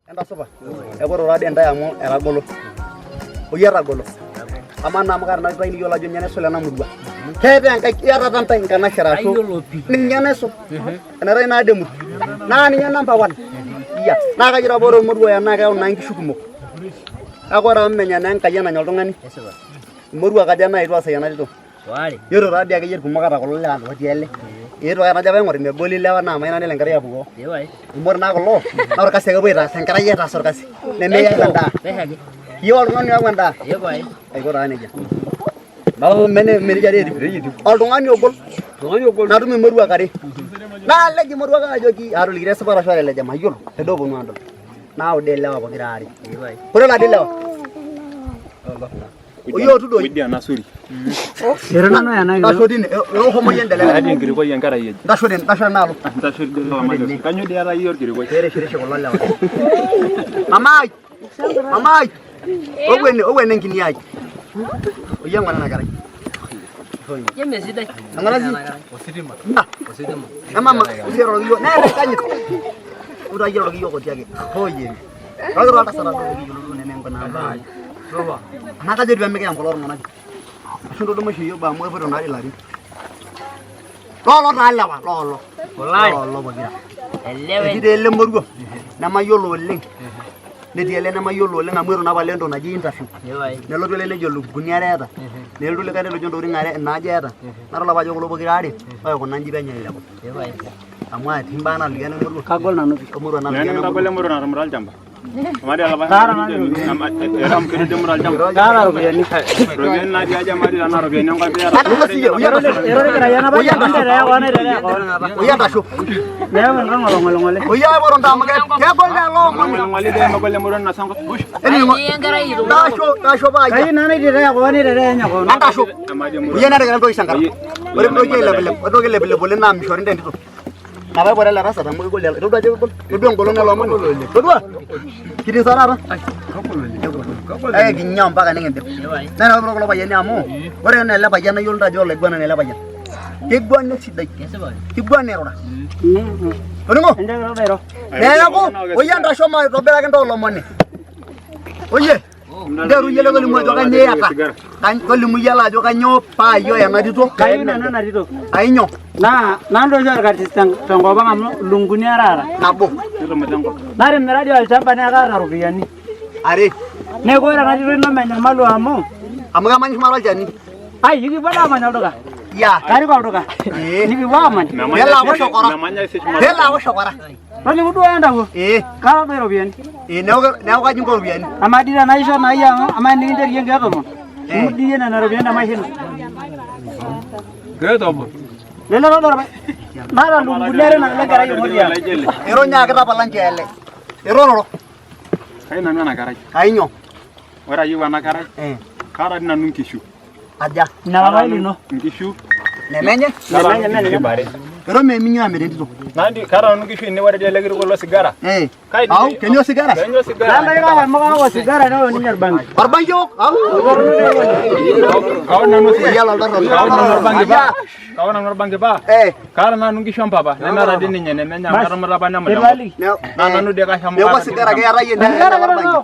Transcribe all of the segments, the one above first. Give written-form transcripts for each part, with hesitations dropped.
Entasupa. Epoto taadii entae amu etagolo. Oyie etagolo. Amaa naa amu kaata ena tito niyiolo ajo ninye naisul ena murua. Keeta enkai iyatata ntae nkanashera ashu ninye naisul. Ena tito naado emurua. Naa ninye number one. Iya. Naa kajo apa ore emurua ya naa keyau naa nkishu kumok. Kake ore amu menya naa Enkai enanya oltung'ani. Emoruak aja naetuo asai ena tito. Waare. Yiolo taa dii akeyie irkumok ata kulo lewa lotii ele. Eetuo ake tenajo aing'or megoli ilewa naa maina nelo enkerai apukoo. Ee pae. Amu ore naa kulo naa orkasi ake epuo aitaas enkerai etaasa orkasi nemeyau endaa. Pesho ake. Iyieu oltung'ani oyau endaa. Ee pae. Aiko taa nejia. Mene nejia dii etiu. Oltung'ani ogol. Oltung'ani ogol. Natum imoruak are. Nalej imoruak ajoki aatolikito esipata ashu ateleja mayiolo. Tedo ponu adol. Naudaa ilewa pokira aare. Ee pae. Ore ladii lewa. Oyo otu doi. Wedia nasuri. Ero nanu ena Ntasho tine, homo yie endelea. Atii enkirikoi enkerai eji. Ntasho tine, ntasho tenaalo. Ntasho tidie lewa majo. Kanyoo dii eeta iyie orkirikoi? Peerishirishe kulo lewa. Mamai! Mamai! Owene, owene enkini ai. Oyie ng'ura ena kerai. Ijo mesidai. Eng'ura sii. Ositima. Emama, usi eroroki iyiok. Neeta enkanyit. Utayu eroroki iyiok otiake. Oye. Iroroki taa oltasat ajo kiyiolou duo neme nkunaa mbaa. Anaa kajo doi pemikiyam kulo tung'anak. Ashu ntodumu isho iyiok amu epoito naa dii ilarin. Loolo taa lewa, loolo. Loolo pokira. Elewe. Etii taa ele moruo nemayiolo oleng. Netii ele nemayiolo oleng amu eitu naa apa alo entoki naji interview. Ee pae. Nelotu ele nejo ilukunguni are eeta. Nelotu likae nejo intokitin are naaje eeta. Nadol apa ajo kulo pokira aare oikuna inji penyo ailepu. Ee pae. Amu atii imbaa naaliki ena moruo. Kagol nanu pii. Emoruo naaliki Nani ena kitagolo moruo. emurua natumuta olchamba? Amaa dii olapa Kaata nanu iropiyiani. era amu ketii emuta olchamba. Kaata iropiyiani. Iropiyiani natii aja amaa dii tenaa iropiyiani enkop iyata. Entasho siiyie, oyie entasho. Ero kirayian apa Oyie entasho. naitetea koon naitetea koon. Oyie entasho. Neeku enkang olong'oling'oli. Oyie aipoto ntae amu kegol lelo omon. Ng'oli dii emegol emurua nainosa enkop. Bush. Ai enkerai itu. Ntasho, ntasho paayia. Kayieu naa naitetea koon naitetea enye koon. Entasho. Amaa dii emurua. Oyie nateketa entoki shankara. Ore pitoki ailepilep, ore pitoki ailepilep oleng naa mishori ntae entito. Napa aipota ele tasat amu kegol ele. Todua ajo kegol. Todua engolon ele omoni. Todua. Kitii sa taata? Eh kinya mpaka nikindip. Naa ina kulo payiani amu ore enaa ele payian nayiolo ajo olaiguanani ele payian. Keiguana esidai. Kiguana erura. Toning'o? Neeku oyie entasho maitobiraki ntae olomoni. Oyie. Nteru iyie tolimu ajo kanyoo iyata. Tolimu iyie ajo kanyoo paa iyie ena tito. Kayieu nanu ena tito. Ainyo. Naa nanu oshi orkarsis tenkop ang amu ilunguni are aata. Nabo. Natimira dii olchamba neeku kaata iropiyiani. Are. Neeku ore ena tito ino menyamalu amu. Amu kemany shumata olchani. Ai ikipuo daa amany olduka. Ya. Karik olduka. Nikipuo aamany. Nelo aaku shokora. Nelo aaku shokora. Tolimu duo entawuo. Ee. Kaata duo iropiyiani. Ee neeku kaji inko iropiyiani? Amaa dii tenaisho naa iyie amu amaa enikinchori iyie nkeek tomon. Imut dii iyie nena ropiyiani te maisha ino. Nkeek tomon. Lelo todua irpaek. Naata ilukunguni are nalo enkerai eng'olia. Ero nyaaki tapala ncheele. Erororo. Kayieu nanu ena kerai. Ainyo. Ore ayieu ena kerai, kaata dii nanu nkishu. Aja. Ina papai lino. Nkishu. Nemenye. Nemenye menye. Ero meminyo amir entito. Nandi kaata nanu nkishu ainei ore dii ele kiriko losigara. Eh. Au kenyo osigara? Kenyo osigara. Nandi kawa amu kaok osigara neok ninye orbanki. Orbanki eok? Au. Kaok nanu osigara. Iyiolo oltarroni. Kaok nanu orbanki paa. Kaok nanu orbanki paa. Eh. Kaata nanu nkishu empapa nemeeta dii ninye nemenya amu etumuta apa nemut Eitu enkop. aliki. Naa nanu dii kashamu Neeku kaata osigara dii keeta iyie Osigara neeta orbanki.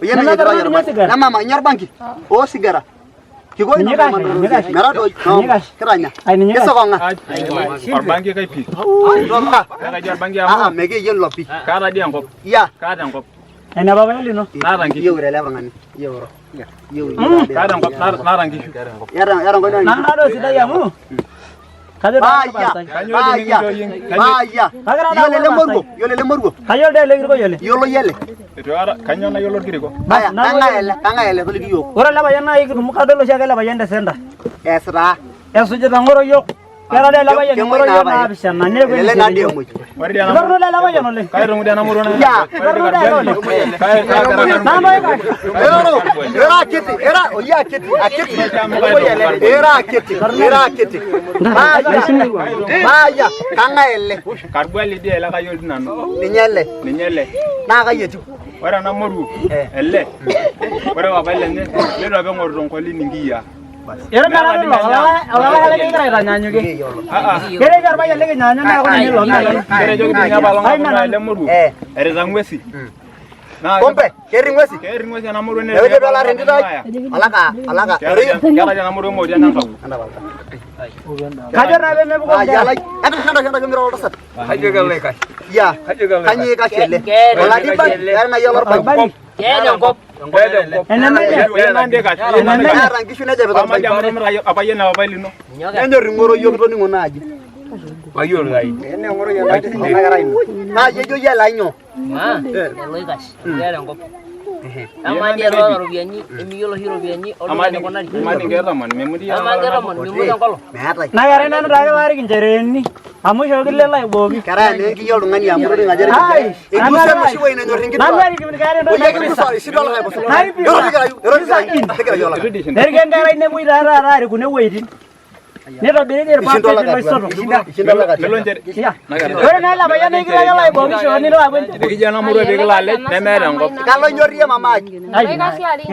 Oyie Nena menye torrono ninye osigara. Nemama inya orbanki. Osigara. Kikoi Ninye kashe, ninye kashe. Mera doi. Ninye kashe. Kitanya. Ai, ninye kashe. Kisokonga. Orbanki kai pii. Tonga. Kaji orbanki Ah, amu mekiyiolo pi. kaata dii enkop. Ya. Kaata enkop. Ene papai lino. Naata nkishu. Iyieu ele tung'ani. Iyieu iro. Iyieu. Kaata enkop naata nkishu. Yata yata enkop Nanu naado sidai amu kajo taa Paaya. orpastai. Kanyoo dii Paaya. nikinchooyie kanyoo Paaya. Kagira taa Iyiolo ele aaku moruo. Iyiolo ele moruo. Kayiolo dii ele kirikoi ole. Iyiolo iyie ele. Eitu aikata kanyoo nayiolo orkiriko? Aya, Nanu kang'ae ele? Kang'ae ele toliki iyiook. Ore ele payian naa ekitum kadol oshiake ele payian te center. Eesita. Esujita ng'oroyok. Keeta dii ele payian Kemwoi ng'oroyok naa pae. naapishana neeku Elelek naa dii emwoi. Ore dii ena Torrono dii ele payian oleng. Kaitung'u dii ena murua Ya. Torrono dii ele oleng. Nanu oikash. Ero, era akiti, era oyie akiti, akiti. Era akiti, era akiti. Maaya, maaya, kang'ae ele? Karbuali dii ele kayiolo dii nanu. Ninye ele. Ninye ele. Naa kai etiu? Ore ena moruo ele. Ore papai lenye neitu apa eng'oru tonkolini nkiyiaa. Ero mera lelo, olala likigira aitanyanyukie. Ketejo orpayian likinyaanyuk neeku ninye ilo mee nanu. Ketejoki dii ninye apaelong Ai, apa nanu. ele moruo Eh. erita ng'uesi. Kumbe ketii ng'uesi. Ketii ng'uesi ena murua. Neeku ejo peelo aar entito ai. Olaka, olaka. Keeta ena murua emoti enankau. Kajo taa pemepukoo Ah, nkera. yalai. Entasho, entasho, entasho, mira oltasat. Kajo kelo aikash. Ya. Kajo kelo aikash. Kanyoo ikash ele? Keeta Oladipa, keeta naai olorbanki. Keeta enkop. Keeta enkop. Enemanya. Neeta nkishu nejepita olbanki. Apayian papai lino. Nenyor ing'oro yiok toning'o naaji. Mayiolo nai. Naaji ejo yie ele ainyoo? Eloikash. Keeta enkop. Amaa dii etaata iropiyiani, emiyiolo oshi iropiyiani olduka enikunari. Amaa dii nkeek tomon, memuti Amaa nkeek tomon, memut enkolong. Meetae. Naa kerai nanu taake paarik inchereeni amu ishooki lelo aibooki. Kerai ena enkiyia oltung'ani amu toningo ajo Ai, igusa enoshi wueji nenyor Nanu inkituak. arik keeta entoki Oyie naji kigusa visa. ishinda olikae pusa. Naipisa. Ero tikirayu, ero tikirayu, tikirayu olakae. Neriki enkerai nemuoi taa taata aarik kune wueitin. Nitobiri Ishinda irpapit olakae. loisoto. Ishinda olakae. Melo nchere. Ya. Ore naa ele payian naa ekilo ake olo aibookisho nilo aaku encheko. Ekijo ena murua pee kilo alej nemeeta enkop. Kalo inyorie mama ai. Ai.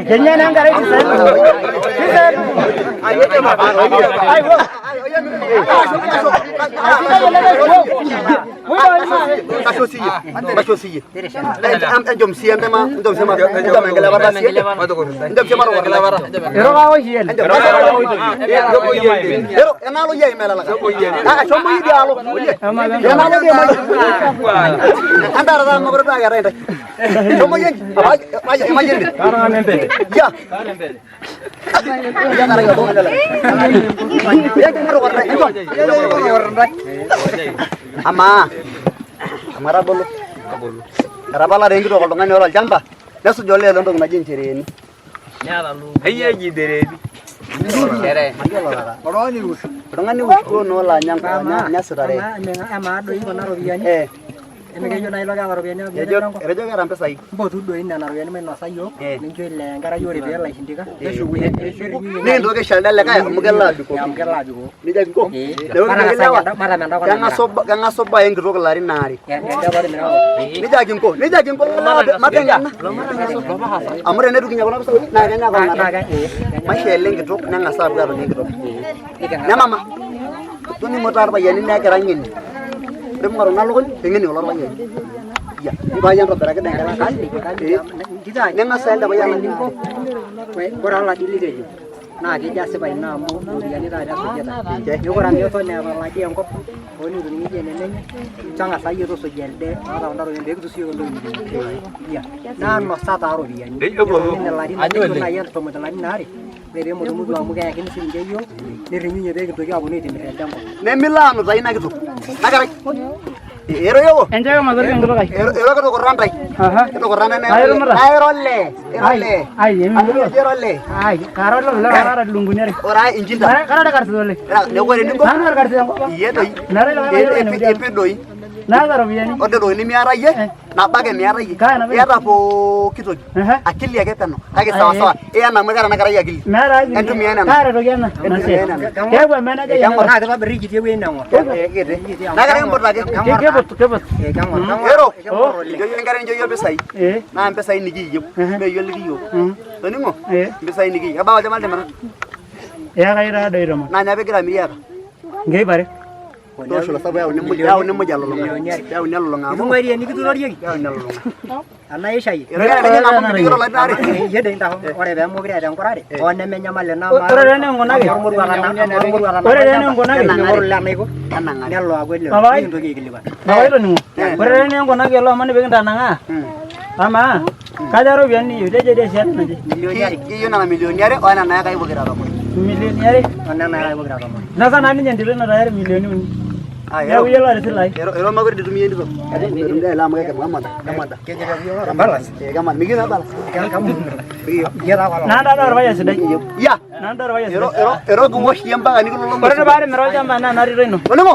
Kenya naa enkerai tisa elfu. Tisa elfu. Ai, wo. Aisidai ele kash, wo. Mwito ima. Kasho siye. Kasho siye. Enchom siye entema, enchom siye enchom enkilepata siye. Enchom siye matokorra. Ero kaoshi ele. Ero enaalo yie aima elalaka. Ah, shomo yie idialo. Enaalo dii aima. Entara taa mokure taa keetae intae. Shomo yie enji. Apa yie ende. Ya. Ya karai oltung'ani ele. Enchom matokorra. Enchom. Amaa. Amu atabolo. Etapalare enkitok oltung'ani oota olchamba nesuj olee lentoki naji inchereeni. Neeta lukuny. Eyeji dereeni. Mayiolo taata. Oltung'ani ush duo naa olo anya anya sitarehe. Amaa doi kuna ropiyiani Eh, emekeyieu naaji ilo keeta ropiyiani etejo etejo keeta mpisai. mpotu doi nena ropiyiani mainosa yiok Eh. nincho ile enkerai ore pee elo aishindika Nikintoki aisho elde likae amu kelo abikoki. amu kelo abikoo. Nejia kinko. Neeku kijoki lewa keng'as obaya enkitok ilarin aare. Nejia kinko. Nejia kinko lewa mateng'ena. Amu teneitu kinya kuna pisai naa kenya ake ong'ata. Maishoo ele enkitok neng'as aapuo atonie enkitok. Nemama. Toning'o taa irpayiani nekira ng'eni. Ore ping'oru kuna lukuny, keng'eni kulo payiani. Ya, nkai entobiraki doi enkerai. Eh, neng'as elde payian Ore oladi litejo naa kejo asipa ina amu iropiyiani taata esujita. Neeku ore amu eton eeta oladi enkop hoo nitu ning'oki enenenye tang'asa iyie tusuja elde oota kunda ropiyiani pee kitum siyiok entoki nikiyieu. Naa nosa taa ropiyiani. Nena larin nejo naaji etomoto ilarin aare ore pee emutumutu amu keyakini sininche yiok nirrinyunye pee kintoki aaponu aitimir elde enkop. Nemilo anutai ina kitok. Nakerai. Ero yewuo. Enchoo ake matoriko enkutuk ai. Ero ero kitukurra ntae. Aha. Kitukurra ntae Ai, itumita. naa iro olee. Iro olee. Ai, emimutu. Iro olee. Ai, kara ololo kara lukunguni are. Ore ai inchinda. Kara kara orkarsis oleng. Neeku ore eninko Nanu orkarsis enkop ang. iyie doi. Meeta ilo mayiolo enemuti ang. Ipi doi. Naata ropiyiani. Ore doi nimiata iyie nabo ake miata iyie. Kaa nabo? Iyata pooki toki. Ehe. Akili ake peno. Kake sawa sawa. Iya nanu keeta ena kerai akili. Meeta aji. Entumia nena. Kaaretoki ena. Entumia nena. Keeku emenaja Keng'or. Naa kitobir kiti ewueji neng'or. Kiti. Nakerai impotaki. Keput, keput. Keng'or. Ero. Keng'or oleng. Incho iyie enkerai incho iyie mpisai. Eh. Naa mpisai nikiyieu. Ehe. Mee iyie likiyieu. Toning'o? Eh. Mpisai nikiyieu. Kebaa olchamba litimira? Eekai taa doi tomon. Naa nyoo pigira amirie eka? Nkeek are. Toosho ilo sabu yauni muj yauni muj elulung'a. Yauni elulung'a amu Itung'uarie enikiturorieki yauni elulung'a. anaa ishayie. Ero keeta etijing'a amu mikiyiolo ilarin aare. Iyie doi ntasho ore pee mekure eeta enkurare hoo nemenyamal ina amu Ore taa eninkunaki. Ore taa eninkunaki. ormoruo alo enaiko Kenang'ari. nelo aaku elelo Papai. nikintoki aikilikuan. Papai toning'o. Ore taa eninkunaki ele omoni pee kintanang'aa. Amaa, kaja ropiyiani niyieu? Tejo dii esiana naje. Kiyieu nena milioni are o nena ekai pokira tomon. Milioni are. O nena ekai pokira tomon. Inosa naa ninye entito ino tayari milioni uni. Ah, Neeku ero. iyie loota isilai. Ero ero mekure dii itumia entito. Metum dii aila amu kemada. Kemada. Balance. Eh, kemada. Mikiyieu naa balance. Mikiyieu. Iyie taa kolong. Nanu taa orpayian sidai. Ya. Nanu taa orpayian Ero sidai. ero ero kiwosh iyie mpaka nikilolong'u. Ore paatimira olchamba naa ena tito ino. Toning'o?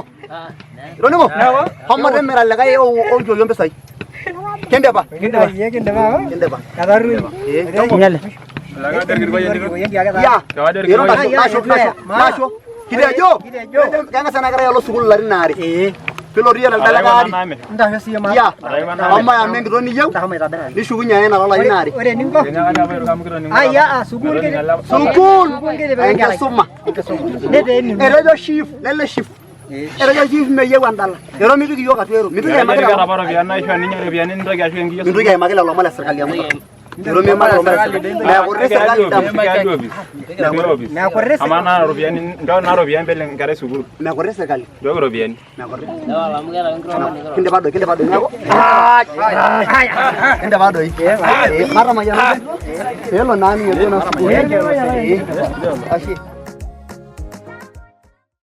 Toning'o? Neeku? Homo timira likae onchooyio mpisai. Kindipa. Iyie kindipa apa? Kindipa. Ketarueyi. Eh, Inyale. Ya. Ero ntasho ntasho ntasho ntasho. Kitejo. Keng'as ena kerai alo sukuul ilarin aare. Pilotu iyie telde likae ari. Ntasho siiyie ma. Ya. Homo ama enkitok niyieu Ntasho maitobiraki. nishukunye ake nena larin aare. Ore eninko. Ai aa sukuul kiti. Sukuul Sukuul kitipika enkerai. enkisuma. Netaa enino. Etejo chief lele chief. Etejo chief meyieu endala. Ero mipik iyiook atua ero. Mintoki aimaki Keeta lelo. apa ropiyiani naishoo ninye ropiyiani nintoki ashuk enkiyio Mintoki aimaki lelo omon le sirkali amu ero miimaki lelo omon le sirkali. Mekurri sirkali damu. Mekurri Amaa naa ropiyiani nchoo naa ropiyiani pelo enkerai sukuul. Mekurri sirkali. Nchooki ropiyiani. Mekurri. Lewa amu keeta enkiroroto nikiroro. Kindipa doi, kindipa doi neeku. Kindipa doi. Matamayiana. Peelo naa ninye duo ina sukuul. Ashe.